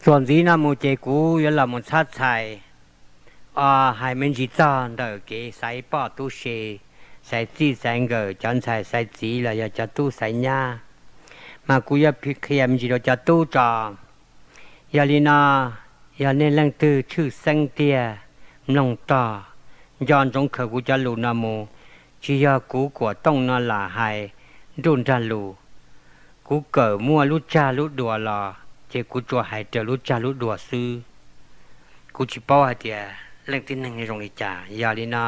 Txuas ntxiv no mus ces kuv yuav los mus txhab txhais, o, hais me ntsis txog ntawm kev xaiv poj tub se, xaiv txij xaiv nkawm, cov ntxhais xaiv txiv los yog cov tub xaiv nyab, mas kuv yuav qhia me ntsis rau cov tub tso. Yog li no, yog nej leej twg tshwj xeeb tiag, mloog tog, nco ntsoov khaws kuv cov lus no mus, tsis yog kuv Kuam Tooj no lam hais nruj nrag lus. Kuv kawm muaj lub tsag lub dua los ces kuv tsuas hais raws lub tsag lub dua xwb. Kuv tsis paub hais tias leej tib neeg zoo li cas. Yog li no,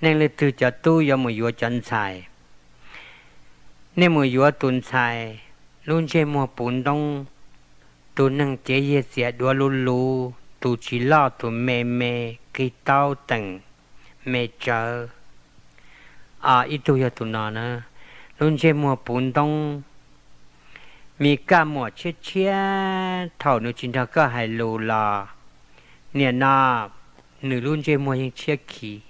nej leej twg cov tub yuav mus yuav cov ntxhais, nej mus yuav tus ntxhais lub ntsej muag puv ntoob, tus neeg cev yiag txias duav luv luv, tus tsis loj tus me me, qig taub teem me tsawv. Ib tug yog tus no na, lub ntsej muag puv ntoob, me kaj muam tshiab tshiab, thaum nws tsis nrog koj hais lus los, nim no nws lub ntsej muag yeej tshiab khiv,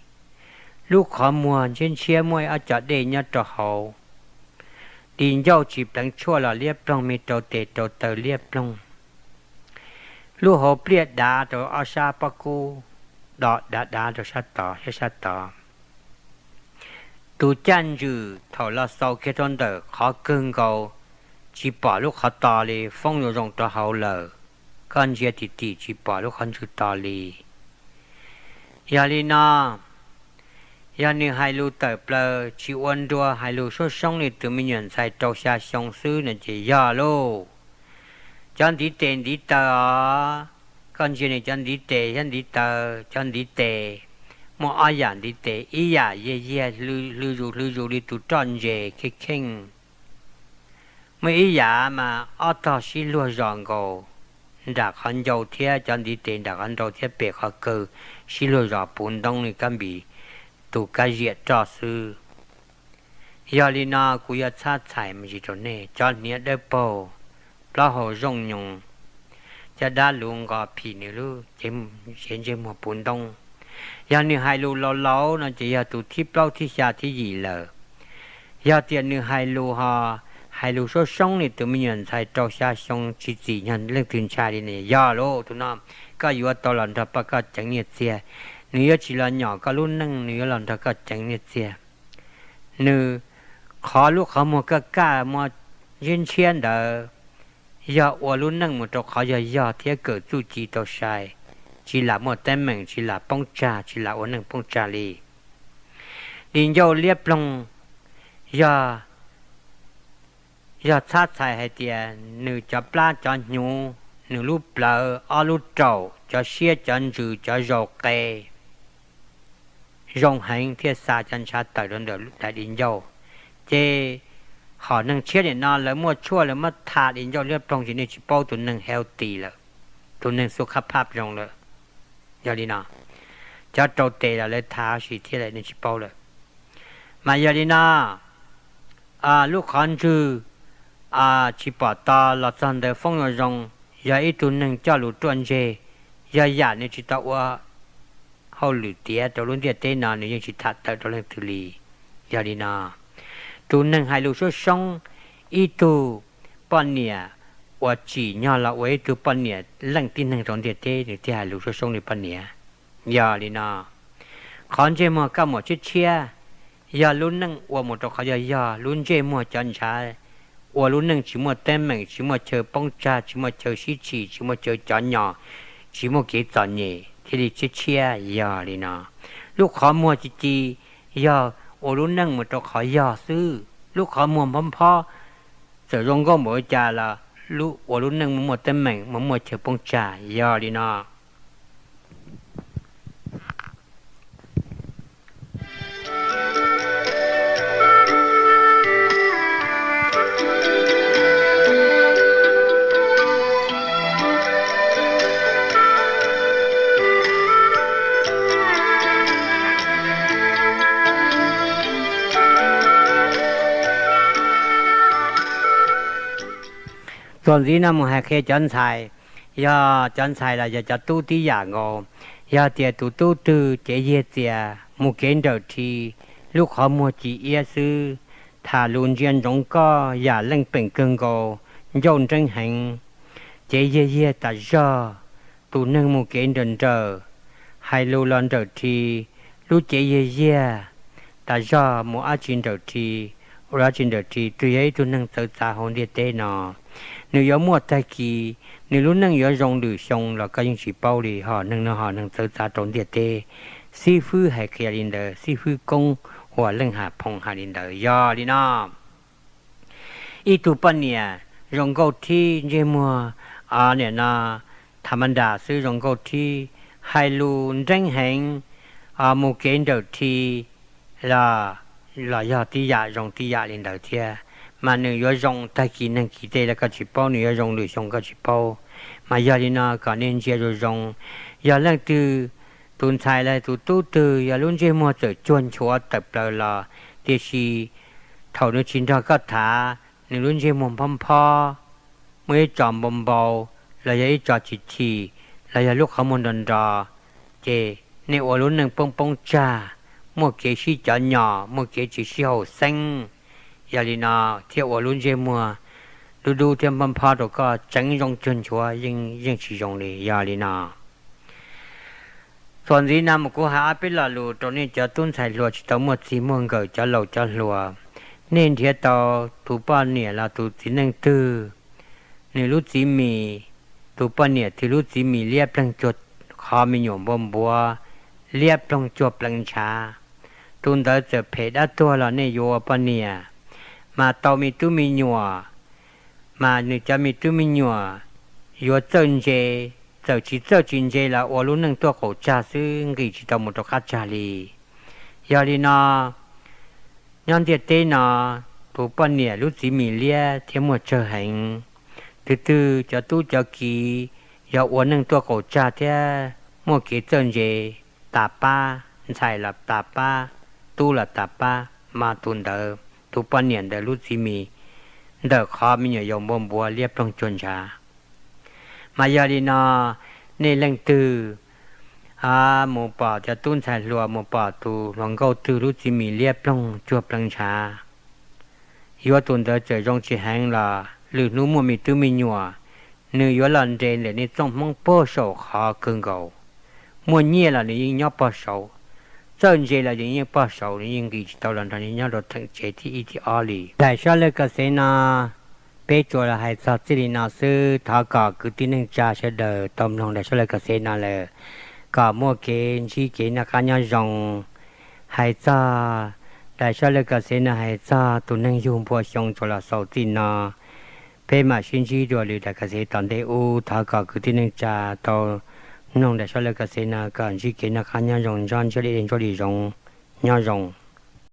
lub qhov muag ntshiab ntshiab muaj ob co dej nyob rau hauv, di ncauj tsis pleev tshuaj los liab ploog, me rau tes rau taw liab ploog, lub hauv pliaj dav rau ob sab pob kub, do dav dav rau sab tod thiab sab tod. Tus caj ntswg thaum los xaus kiag rau ntawm qhov kawg nkaus, tsis pom lub qhov to li, foob zoo zoo rau hauv lawm, koj ntsia tim tim tsis pom lub qhov ntswg to li. Yog li no, yog nws hais lus tawm plaws tsis ua nrua, hais lus soob soob li tus me nyuam ntxhais rau xya xyoo xwb no ces yog lauj. Cov ntiv tes ntiv taw os, koj ntsia nws cov ntiv tes thiab ntiv taw, cov ntiv tes muaj ob yam ntiv tes, ib yam yiag yiag hlw zus hlw zus li tus roj ntses kheej kheej, muaj ib yam mas ob tog sib luag zos nkaus, nram qhov ncau thiab cov ntiv tes nram qhov ncau thiab pem qhov kawg sib luag zos puv ntoob li kab npis tus kab ziam roj xwb. Yog li no kuv yuav txhab txhais me ntsis rau nej, cov hniav dawb paug, plaub hau zooj nyoos, caj dab luv nqos phim nws lub cev ntsej muag puv ntoob. Yog nws hais lus laus laus no ces yog tus thib plaub thib xya thib yim lawm. Yog tias nws hais lus ho hais lus soob soob li tus me nyuam ntxhais rau xya xyoo tsis txim nyog leej twg ntshai li ne, yog lauj. Tus no koj yuav tau los nrog pab koj ceev nyiaj txiag, nws yuav tsis los nyom koj lub neej, nws yuav los nrog koj ceev nyiaj txiag. Nws qhov lub qhov muag kaj kaj muaj ntshiab ntshiab ntawd, yog ua lub neej mus rau qhov yog yog thiab kawm txuj ci tau sai, tsis lam muaj teeb meem, tsis lam poob tsag, tsis lam ua neej poob tsag li. Di ncauj liab ploog, yog, yog txhab txhais hais tias nws cov plab cov hnyuv, nws lub plawv, ob lub raum, cov siab cov ntsws, cov zaus qe zoo heev thiaj xa cov ntshav tawm rau ntawm daim di ncauj, ces hom neeg tshiab nim no lawv muaj tshuaj lawv muab tha di ncauj liab ploog ces nej tsis paub tus neeg healthy lawm, tus neeg xu khab phab zoo lawm. Yog li no, cov rau tes los lawv tha sis thiab lawm nej tsis paub lawm. Mas yog li no, lub qhov ntswg tsis pom to los txog ntawd foob zoo zoo, yog ib tug neeg coj lus ruaj ntseg, yog yam nws tsis tau ua hauj lwm tiav rau lub ntiaj teb no nws yeej tsis tham tawm rau leej twg li. Yog li no, tus neeg hais lus soob soob, ib tug poj niam uas tsim nyog los ua ib tug poj niam leej tib neeg rau ntiaj teb nws thiaj hais lus soob soob li poj niam. Yog li no, qhov ntsej muag kaj muam tshiab tshiab, yog lub neej ua mus rau qhov yog yog, lub ntsej muag cov ntshav ua lub neej tsis muaj teeb meem, tsis muaj chaw poob tsag, tsis muaj chaw sib tsim, tsis muaj chaw cov nyom, tsis muaj kev txom nyem thiaj li tshiab tshiab. Yog li no, lub qhov muag ci ci yog ua lub neej mus rau qhov yog xwb, lub qhov muag nphob nphob txawm zoo nkauj npaum li cas los ua lub neej muaj muaj teeb meem, muaj muaj chaw poob tsag. Yog li no, txuas ntxiv no mus hais qhia cov ntxhais, yog cov ntxhais los yog cov tub tib yam nkaus. Yog tias tus tub twg cev yiag txias mus kev nrawm rhi, lub qhov muag ci iab xwb, tham lus ntsia ntsoov koj yam leej peem kawg nkaus, ncauj nreeb heev, cev yiag yiag tas zog, tus neeg mus kev nrawm nrawm, hais lus los nrawm rhi, lub cev yiag yiag tas zog mus dab tsi nrawm rhi, ua dab tsi nrawm rhi, twb yog ib tug neeg txawv txav hauv ntiaj teb no. Nws yuav muaj tag kis, nws lub neej yuav zoo lwm xyoo los koj yeej tsis paub li. Ho neeg no ho neeg txawv txav rau ntiaj teb. Xib fwb hais qhia li ntawd, xib fwb koob uas leej ham phoo hais li ntawd. Yog li no, ib tug poj niam zoo nkauj thib ntsej muag, o, niam no tha ma nras xwb, zoo nkauj thib, hais lus nreeb heev, o, mus kev nrawm rhi, los, los yog tib yam zoo tib yam li ntawd thiab. Mas nws yuav zoo tag kis neeg kis tej los koj tsis paub, nws yuav zoo lwm xyoo koj tsis paub. Mas yog li no kom nej ntsia zoo zoo. Yog leej twg, tus ntxhais los tus tub twg yog lub ntsej muag txawm cuag nchuav tawm plaws los, tiam sis thaum nws tsis nrog koj tham, nws lub ntsej muag nphob nphob, muaj ib tso npau npau, los yog ib tso chim chim, los yog lub qhov muag nro nro, ces nej ua lub neej poob poob tsag, muaj kev sib cov nyom, muaj kev tsis sib haum xeeb. Yog li no, thiaj ua lub ntsej muag dub dub thiab nphob nphob rau koj, tseev zoo cuag nchuav yeej tsis zoo li. Yog li no, txuas ntxiv no mus kuv hais ob peb lo lus rau nej cov tub ntxhais hluas tsis tau muaj txij muaj nkawm, cov laus cov hluas. Nej nrhiav tau tus poj niam los tus txiv neej twg, nws lub txiv mis, tus poj niam twg lub txiv mis liab ploog cuag qhov me nyuam npua npuav, liab ploog cuag pleev ntshav, tus ntawd txawm phem dab tuag los nej yuav ua poj niam, mas tau me tub me nyuam, mas nws cov me tub me nyuam yuav txawj ntse, txawm tsis txawj tsis ntse los ua lub neej tuaj qaum tsag xwb, nqis tsis tau mus rau qab tsag li. Yog li no, nyob ntiaj teb no, tus poj niam lub txiv mis liab thiab muaj tsawg heev. Tus twg cov tub cov kiv yog ua neej tuaj qaum tsag thiab muaj kev txawj ntse, tas pab, ntxhais los tas pab, tub los tas pab, mas tus ntawd, tus poj niam ntawd lub txiv mis ntawm qhov me nyuam yaus npua npuav liab ploog cuag ntshav. Mas yog li no, nej leej twg mus pom cov tub ntxhais hluas, mus pom tus hluas nkauj twg lub txiv mis liab ploog cuag pleev ntshav, yuav tus ntawd txawm zoo tsis heev los lwm hnub muaj me tub me nyuam, nws yuav los nres ntawm nej txoj hmoob puag saum qhov kawg nkaus. Muaj nyiaj los nws yeej nyob puag saud, txawj ntse los nws yeej pog saud, nws yeej nqis tsis tau los nrog nej nyob rau theem tsev thib ib thib ob li. Daim sab laj kas xev no peb tsuas los hais txog txij li no xwb. Thov kom kwv tij neej tsa sawv daws tau mloog daim sab laj kas xev no lawm, kom muaj kev ntsib kev noj qab nyob zoo. Hais txog daim sab laj kas xev no hais txog tus neeg yug npua xyoo tsuas los xaus txij no. Peb mam sib ntsib dua lwm daim kas xev tom ntej ub. Thov kom kwv tij neej tsa tau mloog daim sab laj kas xev no kom ntsib kev noj qab nyob zoo, ntsib dej ntsib li zoov, nyob zoo.